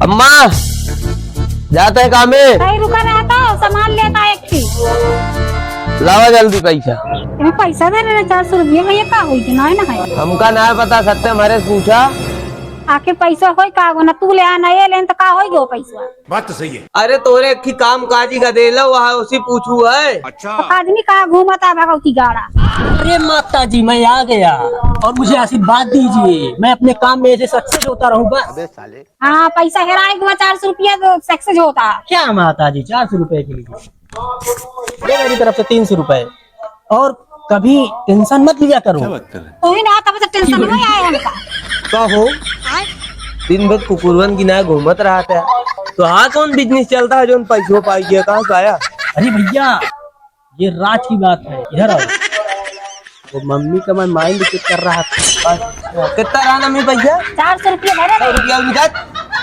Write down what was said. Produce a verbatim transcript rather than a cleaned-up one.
अम्मा, जात है कामे। कहीं रुका रहता हो, सामान लेता एक थी। लावा जल्दी पैसा। तुम्हें पैसा दे रहे चार सौ रुपये, भैया का होई कि ना, ना है। हमका ना पता, सत्य हमारे पूछा। आखिर पैसा होई का गो ना, तू ले आना, ये लेन तो का होई गो पैसा। बात तो सही है। अरे तोरे एक ही काम काजी का देला, वहाँ उसी पूछू है। अच्छा। तो आदमी कहाँ घूमता भगवती गाड़ा। अरे माता जी, मैं आ गया और मुझे आशीर्वाद दीजिए, मैं अपने काम में ऐसे सक्सेस होता रहूँ बस। अबे साले। हाँ, पैसा हेराए हुआ चार सौ रुपया तो सक्सेस होता। क्या माता जी, चार सौ रुपए के लिए? ये मेरी तरफ से तीन सौ रुपए, और कभी टेंशन मत लिया करो। क्या बात कर रहे हैं? तू ही ना आता, बस टेंशन में आए हमका। का हो? दिन भर कुकुरवन की ना घूमत रहत है, तो हाँ कौन बिजनेस चलता है जो पैसों पाई गया, कहाँ से आया? अरे भैया, ये राज की बात है, इधर आओ। वो मम्मी का मैं माइंड चेक कर रहा था। अच्छा, कितना रहा मम्मी पैसा? चार सौ रुपया भरे। सौ रुपया निकाल।